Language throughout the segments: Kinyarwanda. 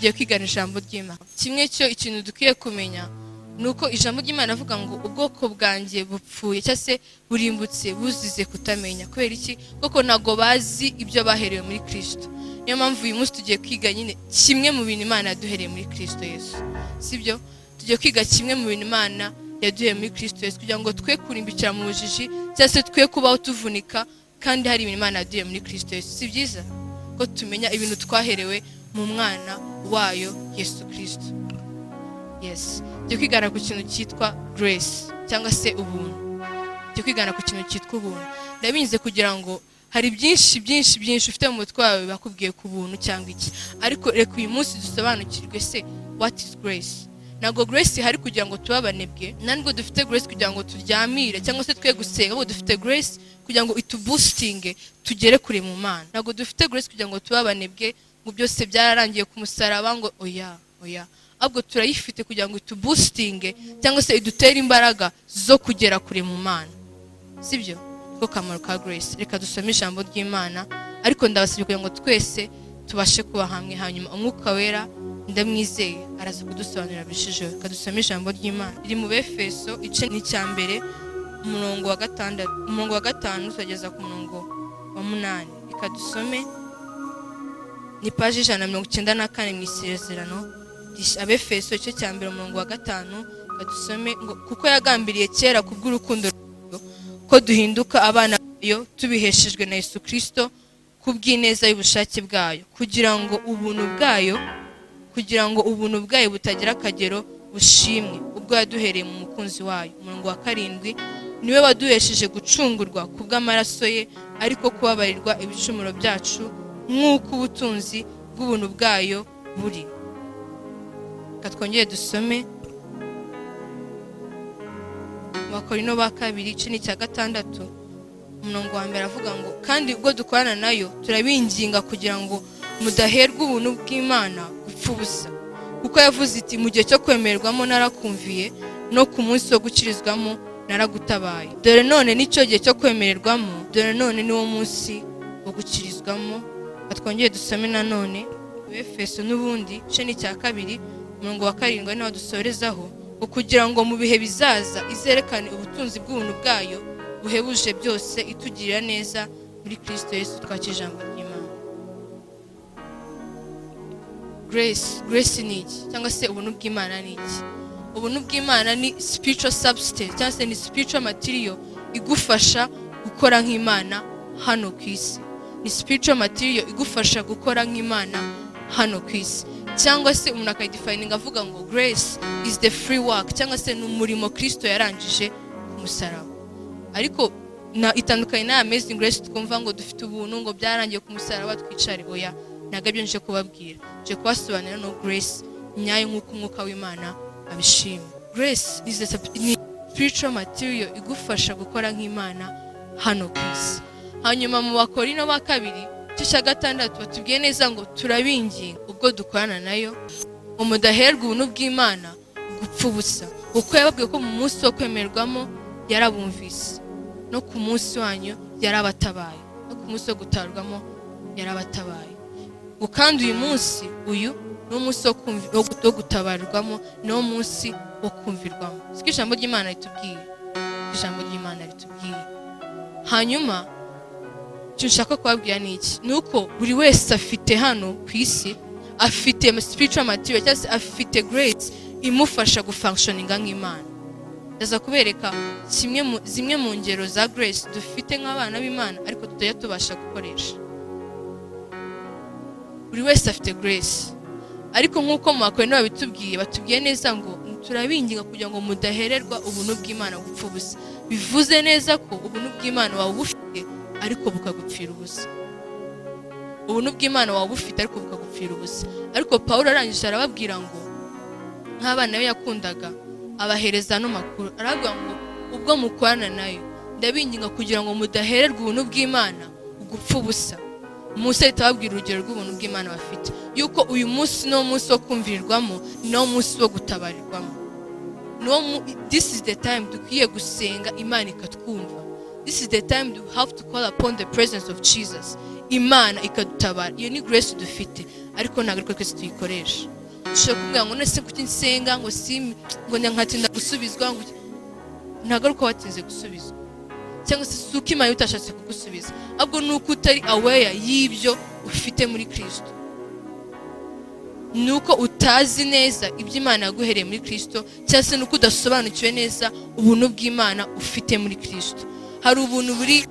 Tugiye kwigana ijambo ry'Imana. Kimwe cyo, ikintu dukwiye kumenya ni uko ijambo ry'Imana avuga ngo ubwoko bwanjye bupfuye cyangwa se burimbutse buzize kutamenya. Kubera iki? Kuko ntabwo bazi ibyo baherewe muri Kirisito. Niyo mpamvu uyu munsi tugiye kwiga nyine kimwe mu bintu Imana yaduhereye muri Kirisito Yesu, sibyo? Tugiye kwiga kimwe mu bintu Imana yaduhereye muri Kirisito Yesu kugira ngo twe kurimbikira mu bujiji cyangwa se twe kubaho tuvunika kandi hari ibintu Imana yaduhereye muri Kirisito Yesu. Si byiza ko tumenya ibintu twaherewe mu mwana wayo Yesu Kirisito? Yes, tugiye kwigana ku kintu cyitwa grace cyangwa se ubuntu. Tugiye kwigana ku kintu cyitwa ubuntu. Ndabizi kugira ngo hari byinshi byinshi byinshi ufite mu mutwe wawe bakubwiye ku buntu cyangwa iki, ariko reka uyu munsi dusobanukirwe se what is grace. Ntabwo grace ihari kugira ngo tube abanebwe, ntabwo dufite grace kugira ngo turyamire cyangwa se twe gusenga, ahubwo dufite grace kugira ngo ituboostinge tugere kure mu Mana. Ntabwo dufite grace kugira ngo tube abanebwe ngo byose byararangiye ku musaraba, ngo oya, oya, ahubwo turayifite kugira ngo ituboostinge cyangwa se idutere imbaraga zo kugera kure mu Mana, sibyo? Niko kamaro ka grace. Reka dusome ijambo ry'Imana, ariko ndabasabye kugira ngo twese tubashe kuba hamwe, hanyuma Umwuka Wera ndamwizeye araza kudusobanurira birushijeho. Reka dusome ijambo ry'Imana riri mu Befeso, igice ni icya mbere, umurongo wa 6, umurongo wa 5 turageza ku murongo wa 8. Reka dusome, ni paji 194 mu Isezerano Rishya. Abefeso igice cya mbere, umurongo wa 5, reka dusome ngo: "Kuko yagambiriye kera kubw'urukundo rwayo ko duhinduka abana bayo tubiheshejwe na Yesu Kirisito kubw'ineza y'ubushake bwayo, kugira ngo ubuntu bwayo butagira akagero bushimwe, ubwo yaduhereye mu mukunzi wayo." Umurongo wa 7: "Niwe waduhesheje gucungurwa kubw'amaraso ye, ariko kubabarirwa ibicumuro byacu, nk'uko ubutunzi bw'ubuntu bwayo buri." Reka twongere dusome mu Bakorinto ba Kabiri, igice ni icya 6, umurongo wa 1, avuga ngo: "Kandi ubwo dukorana nayo turabinginga kugira ngo mudaherwa ubuntu bw'Imana gupfa ubusa, kuko yavuze iti: 'Mu gihe cyo kwemererwamo narakumviye, no ku munsi wo gukirizwamo naragutabaye.' Dore none nicyo gihe cyo kwemererwamo, dore none niwo munsi wo gukirizwamo." Reka twongere dusome nanone Efeso n'ubundi, igice ni icya 2, umurongo wa 7, ari nawo dusorezaho, ngo: "Kugira ngo mu bihe bizaza izerekane ubutunzi bw'ubuntu bwayo buhebuje byose itugirira neza muri Kristo Yesu." Twakira ijambo ry'Imana. Grace, grace ni iki? Cyangwa se ubuntu bw'Imana ni iki? Ubuntu bw'Imana ni spiritual substance cyangwa se ni spiritual material igufasha gukora nk'Imana hano ku isi. Ni spiritual material igufasha gukora nk'Imana hano ku isi, cyangwa se umuntu akayidefininga avuga ngo grace is the free work, cyangwa se ni umurimo Kristo yarangije ku musaraba. Ariko na itandukanye na Amazing Grace twumva ngo dufite ubuntu, ngo byarangiye ku musaraba, twicare. Oya, ntabwo aribyo nje kubabwira. Nje kubasobanurira no grace nyayo nk'uko Umwuka w'Imana abishima. Grace ni spiritual material igufasha gukora nk'Imana hano ku isi. Hanyuma mu Bakorino ba Kabiri, igice cya 6, batubwiye neza ngo: "Turabinginga ubwo dukorana nayo ngo mudaherwa ubuntu bw'Imana gupfa ubusa, kuko yababwiye ko mu munsi wo kwemerwamo yarabumvise, no ku munsi wanyu yarabatabaye, no ku munsi wo gutabarwamo yarabatabaye." Ngo kandi uyu munsi, uyu ni wo munsi wo gutabarwamo, ni wo munsi wo kumvirwamo. Siko ijambo ry'Imana ritubwiye? Ijambo ry'Imana ritubwiye. Hanyuma icyo nshaka kubabwira ni iki? Ni uko buri wese afite hano ku isi, afite spiritual material cyangwa se afite grace imufasha gufunctioninga nk'Imana. Ndaza kubereka zimwe mu ngero za grace dufite nk'abana b'Imana ariko tutajya tubasha gukoresha. Buri wese afite grace, ariko nk'uko mu Bakorinto babitubwiye, batubwiye neza ngo: "Turabinginga kugira ngo mudahererwa ubuntu bw'Imana gupfa ubusa." Bivuze neza ko ubuntu bw'Imana waba ubufite ariko bukagupfira ubusa. Ubuntu bw'Imana waba ubufite ariko bukagupfira ubusa. Ariko Pawulo arangije arababwira ngo nk'abana be yakundaga, abahereza ano makuru, aravuga ngo: "Ubwo mukorana nayo ndabinginga kugira ngo mudahererwa ubuntu bw'Imana gupfa ubusa." Musa ahita ababwira urugero rw'ubuntu bw'Imana bafite, yuko uyu munsi niwo munsi wo kumvirirwamo, ni wo munsi wo gutabarirwamo. This is the time dukwiye gusenga Imana ikatwumva. This is the time we have to call upon the presence of Jesus, Imana ikadutabara. Iyo ni grace dufite. Ariko ntabwo ariko twese tuyikoresha. Ushobora kuvuga ngo: "None se kuki nsenga ngo simi ngo nkatinda gusubizwa?" Ngo ntabwo ari uko watinze gusubizwa, cyangwa se si uko Imana itashatse kugusubiza, ahubwo ni uko utari aware y'ibyo ufite muri Kirisito, ni uko utazi neza ibyo Imana yaguhereye muri Kirisito, cyangwa se ni uko udasobanukiwe neza ubuntu bw'Imana ufite muri Kirisito. Hari ubuntu buri,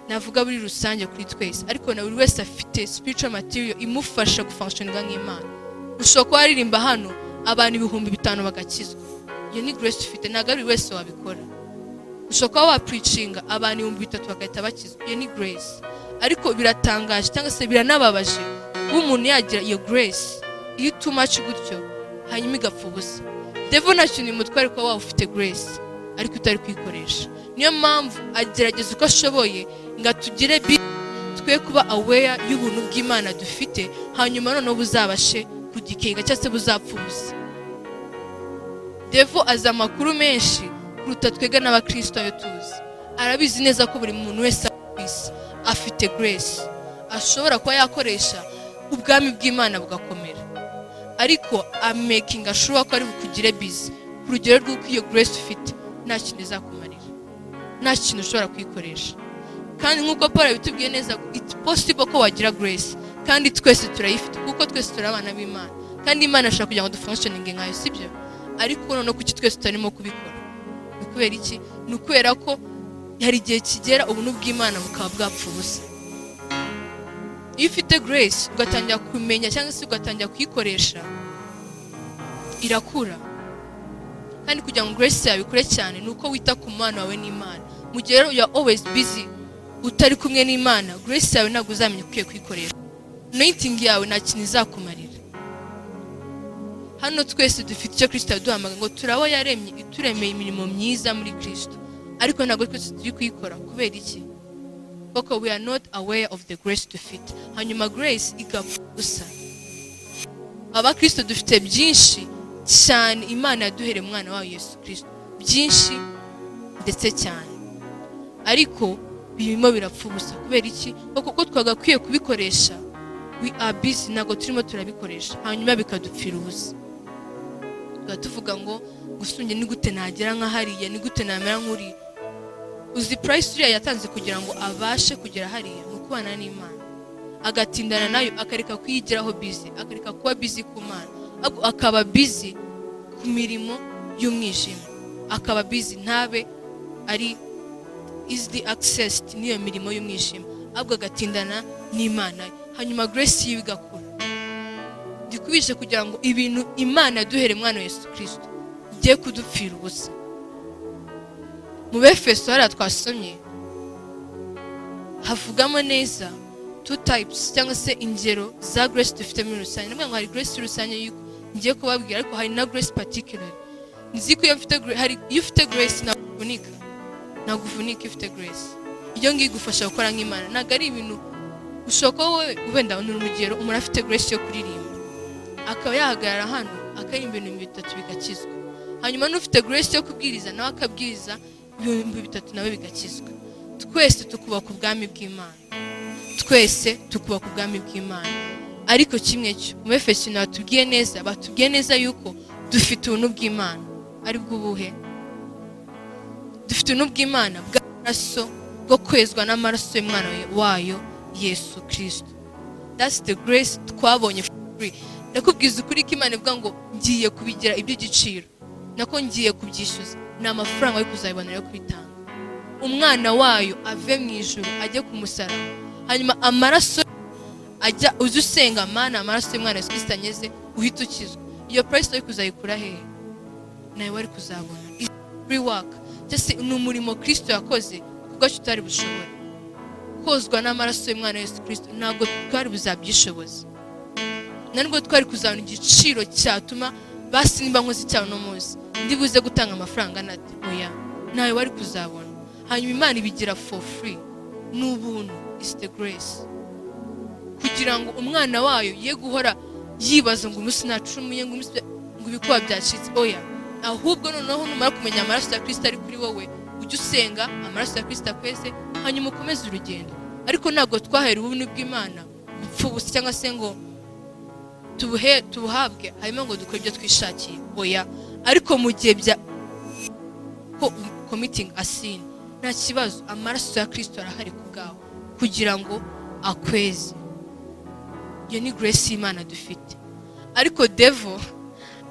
navuga, buri rusange kuri twese, ariko na buri wese afite spiritual material imufasha gufunctioninga nk'Imana. Ushobora kuba waririmba hano abantu 5000 bagakizwa. Iyo ni grace ufite, ntabwo ari buri wese wabikora. Ushobora kuba wapreachinga abantu 3000 bagahita bakizwa. Iyo ni grace. Ariko biratangaje cyangwa se biranababaje kuba umuntu yagira iyo grace iri too much gutyo, hanyuma igapfa ubusa. Devil nta kintu bimutwara kuba waba ufite grace ariko utari kuyikoresha. Niyo mpamvu agerageza uko ashoboye ngo atugire bi twe kuba aware y'ubuntu bw'Imana dufite, hanyuma noneho buzabashe kudecaynga cyangwa se buzapfa ubusa. Devil azi amakuru menshi kuruta twebwe n'abakristo ayo tuzi. Arabizi neza ko buri muntu wese ku isi afite grace ashobora kuba yakoresha ubwami bw'Imana bugakomera, ariko amakinga sure ko ari bukugire busy ku rugero rw'uko iyo grace ufite nta kintu izakumarira, nta kintu ushobora kuyikoresha. Kandi nk'uko Paul yabitubwiye neza, it's possible ko wagira grace, kandi twese turayifite kuko twese turi abana b'Imana, kandi Imana ashaka kugira ngo dufunctioninge nkayo, sibyo? Ariko noneho kuki twese tutarimo kubikora? Ni ukubera iki? Ni ukubera ko hari igihe kigera ubuntu bw'Imana bukaba bwapfa ubusa. Iyo ufite grace ugatangira kumenya cyangwa se ugatangira kuyikoresha, irakura. Kandi kugira ngo grace yawe ikure cyane ni uko wita ku mubano wawe n'Imana. Mu gihe rero you are always busy, utari kumwe n'Imana, grace yawe ntabwo uzamenya ukwiye kuyikoresha. Anointing yawe nta kintu izakumarira. Hano twese dufite icyo Kirisito yaduhamagaye ngo turabo yaremye, ituremeye imirimo myiza muri Kirisito, ariko ntabwo twese turi kuyikora. Kubera iki? Kuko we are not aware of the grace dufite, hanyuma grace igapfa gusa. Abakristo dufite byinshi cyane Imana yaduhereye umwana wayo Yesu Kirisito, byinshi ndetse cyane, ariko birimo birapfa ubusa. Kubera iki? Kuko twagakwiye kubikoresha, we are busy, ntabwo turimo turabikoresha, hanyuma bikadupfira ubusa. Tuba tuvuga ngo: "Gusunge ni gute nagera nka hariya? Ni gute namera nk'uriya?" Uzi price uriya yatanze kugira ngo abashe kugera hariya? Ni ukubana n'Imana, agatindana nayo, akareka kuyigiraho busy, akareka kuba busy ku Mana, ahubwo akaba busy ku mirimo y'umwijima, akaba busy ntabe ari easily accessed n'iyo mirimo y'umwijima, ahubwo agatindana n'Imana ye, hanyuma grace yiwe igakura. Ndikubishe kugira ngo ibintu Imana yaduhere mwana wa Yesu Kirisito bigiye kudupfira ubusa. Mu Befeso hariya twasomye havugamo neza two types cyangwa se ingero za grace dufite muri rusange. Ndavuga ngo hari grace rusange yuko ngiye kubabwira, ariko hari na grace particular. Nzi ko iyo mfite hari iyo ufite grace ntabwo uvunika, ntabwo uvunika. Iyo ufite grace, iyo ngiyo igufasha gukora nk'Imana. Ntabwo ari ibintu ushobora kuba wowe wenda, ni urugero, umuntu afite grace yo kuririmba akaba yahagarara hano akaririmba 3000 bigakizwa, hanyuma n'ufite grace yo kubwiriza nawe akabwiriza 3000 nawe bigakizwa. Twese tukubaka ubwami bw'Imana, twese tukubaka ubwami bw'Imana. Ariko kimwe cyo mu Efeso batubwiye neza, batubwiye neza yuko dufite ubuntu bw'Imana. Ari bwo ubuhe? Dufite ubuntu bw'Imana bw'amaraso, bwo kwezwa n'amaraso y'umwana wayo Yesu Kirisito. That's the grace twabonye for free. Ndakubwiza ukuri ko Imana ivuga ngo: "Ngiye kubigira iby'igiciro," nako ngiye kubyishyuza, ni amafaranga yo kuzabibonera yo kwitanga, umwana wayo ave mu ijuru ajye ku musaraba, hanyuma amaraso ajya uzi usenga: "Mana, amaraso y'umwana Yesu Kirisito anyeze," uhita ukizwa. Iyo price yo kuzayikura hehe? Nawe wari kuzabona. It's free work, cyangwa se ni umurimo Kirisito yakoze ku bwacu tutari bushobore. Kozwa n'amaraso y'umwana Yesu Kirisito ntabwo twari buzabyishoboze, nubwo twari kuzabona igiciro cyatuma basi nimba nkoze icyaha uno munsi ndibuze gutanga amafaranga nate, oya, nawe wari kuzabona. Hanyuma Imana ibigira for free, ni ubuntu, is the grace, kugira ngo umwana wayo ye guhora yibaza ngo umunsi nacumuye, ngo umunsi ngo ibikuba byacitse, oya. Ahubwo noneho numara kumenya amaraso ya Kirisito ari kuri wowe, ujye usenga amaraso ya Kirisito akweze, hanyuma ukomeze urugendo. Ariko ntabwo twahera ubuntu bw'Imana gupfa ubusa cyangwa se ngo Tubuhe, tubuhabwe, hanyuma ngo dukore ibyo twishakiye. Oya. Ariko mu gihe bya ko committing a sin, nta kibazo, amaraso ya Kristo arahari ku bwawe kugira ngo akweze. Iyo ni grace y'Imana dufite. Ariko devil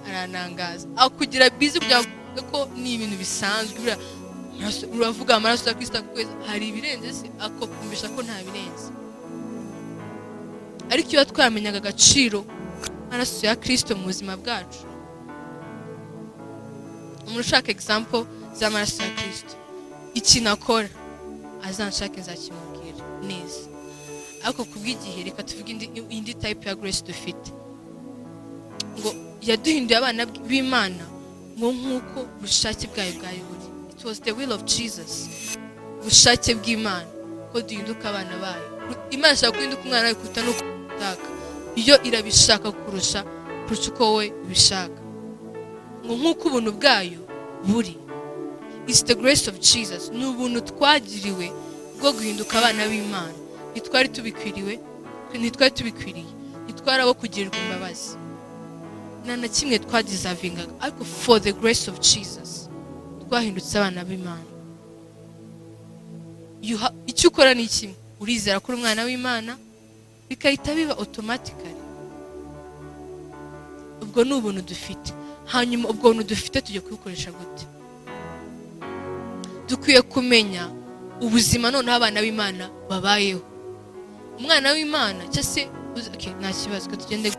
aranangaza, akugira busy kugira ngo uvuge ko ni ibintu bisanzwe. Buriya uravuga amaraso ya Kristo akweza, hari ibirenze se? Akakumvisha ko nta birenze. Ariko iyo twamenyaga agaciro k'amaraso ya Kristo mu buzima bwacu. Umuntu ushaka example z'amaraso ya Kristo ikintu akora, azanshake, nzakimubwira neza. Ariko kubw'igihe, reka tuvuge indi type ya grace dufite, ngo yaduhinduye abana b'Imana, ngo nk'uko ubushake bwayo bwari buri. It was the will of Jesus, ubushake bw'Imana, ko duhinduka abana bayo. Imana ishaka guhinduka umwana wayo kuruta n'uko ubishaka. Iyo irabishaka kurusha uko wowe ubishaka. Ngo nk'uko ubuntu bwayo buri. It's the grace of Jesus, ni ubuntu twagiriwe bwo guhinduka abana b'Imana. Ntitwari tubikwiriwe, ntitwari tubikwiriye, ntitwari abo kugirirwa imbabazi, nta na kimwe twadeservingaga. Ariko for the grace of Jesus twahindutse abana b'Imana. Icyo ukora ni kimwe: urizera ko uri umwana w'Imana, bigahita biba automatically. Ubwo ni ubuntu dufite. Hanyuma ubwo buntu dufite tujya kubukoresha gute? Dukwiye kumenya ubuzima noneho abana b'Imana babayeho. Umwana w'Imana cyangwa se okay, nta kibazo ko tugende.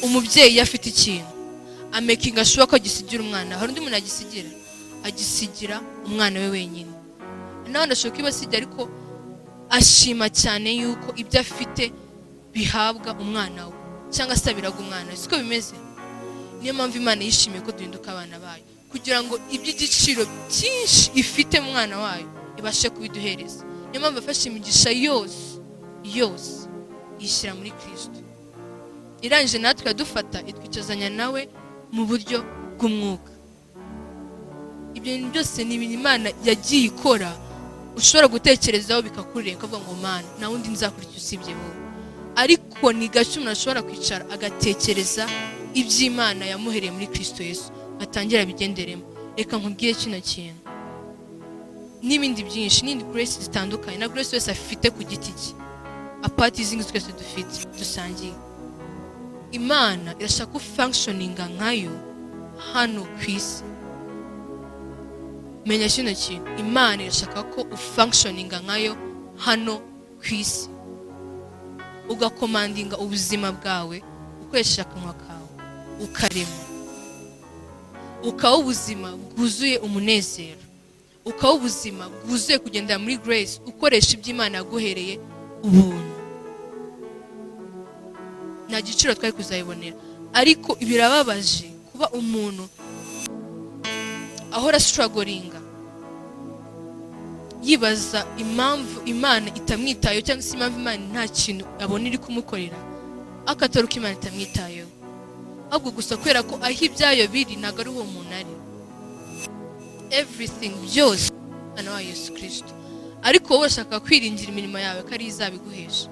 Umubyeyi iyo afite ikintu, amakinga sure ko agisigira umwana. Hari undi muntu agisigira? Agisigira umwana we wenyine. N'abandi ashobora kubibasigira, ariko ashima cyane yuko ibyo afite bihabwa umwana we, cyangwa se abiraga umwana we. Siko bimeze? Niyo mpamvu Imana yishimiye ko duhinduka abana bayo, kugira ngo iby'igiciro byinshi ifite mu mwana wayo ibashe kubiduhereza. Niyo mpamvu yafashe imigisha yose yose iyishyira muri Kirisito. Irangije natwe iradufata, itwicazanya nawe mu buryo bw'umwuka. Ibyo bintu byose ni ibintu Imana yagiye ikora, ushobora gutekerezaho bikakurenga, ukavuga ngo: "Mana, nta wundi nzakurikira usibye wowe." Ariko ni gake umuntu ashobora kwicara agatekereza iby'Imana yamuhereye muri Kirisito Yesu, atangira abigenderemo. Reka nkubwire kino kintu n'ibindi byinshi, n'indi grace zitandukanye, na grace wese afite ku giti cye, apart izi ngizi twese dufite dusangiye. Imana irashaka ko ufunctioninga nkayo hano ku isi. Menya kino kintu: Imana irashaka ko ufunctioninga nkayo hano ku isi, ugacommandinga ubuzima bwawe ukoresheje akanwa kawe, ukarema, ukaba ubuzima bwuzuye umunezero, ukaba ubuzima bwuzuye kugendera muri grace, ukoresha ibyo Imana yaguhereye ubuntu. Nta giciro twari kuzayibonera. Ariko birababaje kuba umuntu ahora strugglinga, yibaza impamvu Imana itamwitayeho, cyangwa se impamvu Imana nta kintu abona iri kumukorera, ariko atari uko Imana itamwitayeho, ahubwo gusa kubera ko aho ibyayo biri ntabwo ari uwo muntu ari. Everything, byose, umwana wa Yesu Kirisito. Ariko wowe urashaka kwiringira imirimo yawe ko ari izabiguhesha.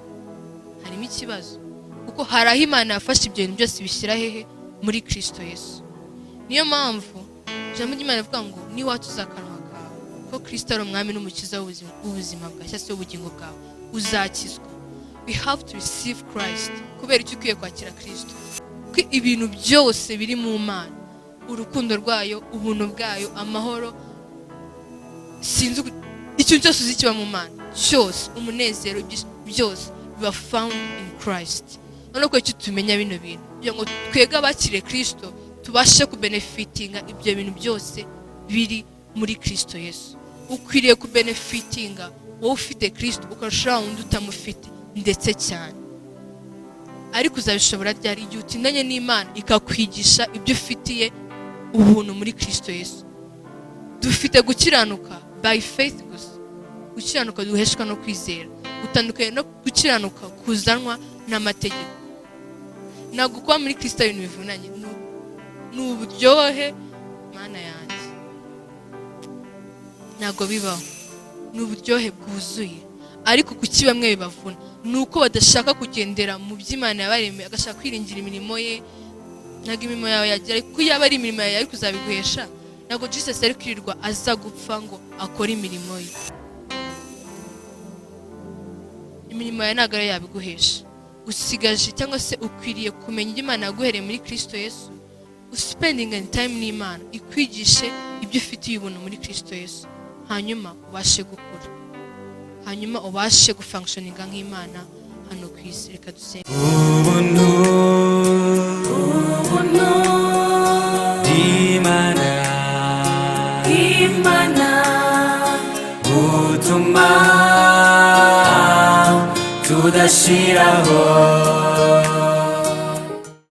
Harimo ikibazo, kuko hari aho Imana yafashe ibyo bintu byose bishyira. Hehe? Muri Kirisito Yesu. Niyo mpamvu ijambo ry'Imana rivuga ngo niwatuza akanwa kawe ko Kirisito ari umwami n'umukiza w'ubuzima bwawe, cyangwa se w'ubugingo bwawe, uzakizwa. We have to receive Christ. Kubera icyo ukwiye kwakira Kirisito? Kuko ibintu byose biri mu Mana, urukundo rwayo, ubuntu bwayo, amahoro, sinzi ikintu cyose uzi kiba mu Mana cyose, umunezero, byose biba found in Christ. Noneho ko icyo tumenya bino bintu, kugira ngo twebwe abakiriye Kirisito tubashe kubenefitinga ibyo bintu byose biri muri Kirisito Yesu. Ukwiriye kubenefitinga wowe ufite Kirisito, ukarushaho wundi utamufite ndetse cyane. Ariko uzabishobora ryari? Igihe utindanye n'Imana, ikakwigisha ibyo ufitiye ubuntu muri Kirisito Yesu. Dufite gukiranuka by faith gusa, gukiranuka duheshwa no kwizera, gutandukanye no gukiranuka kuzanwa n'amategeko. Ntabwo kuba muri Kirisito ari ibintu bivunanye, ni uburyohe. Mana yanjye, ntabwo bibaho, ni uburyohe bwuzuye. Ariko kuki bamwe bibavuna? Ni uko badashaka kugendera mu by'Imana yabaremeye, agashaka kwiringira imirimo ye. Ntabwo imirimo yawe yagira, kuko yaba ari imirimo yawe yari kuzabiguhesha, ntabwo Jesus yari kwirirwa aza gupfa ngo akore imirimo ye. Imirimo yawe ntabwo ariyo yabiguhesha. Usigaje cyangwa se ukwiriye kumenya ibyo Imana yaguhereye muri Kristo Yesu, uspendinga time n'Imana, ikwigishe ibyo ufitiye ubuntu muri Kristo Yesu, hanyuma ubashe gukura, hanyuma ubashe gufunctioninga nk'Imana hano ku isi. Reka dusenge. Ubuntu, Ubuntu bw'Imana bw'Imana butuma tudashiraho.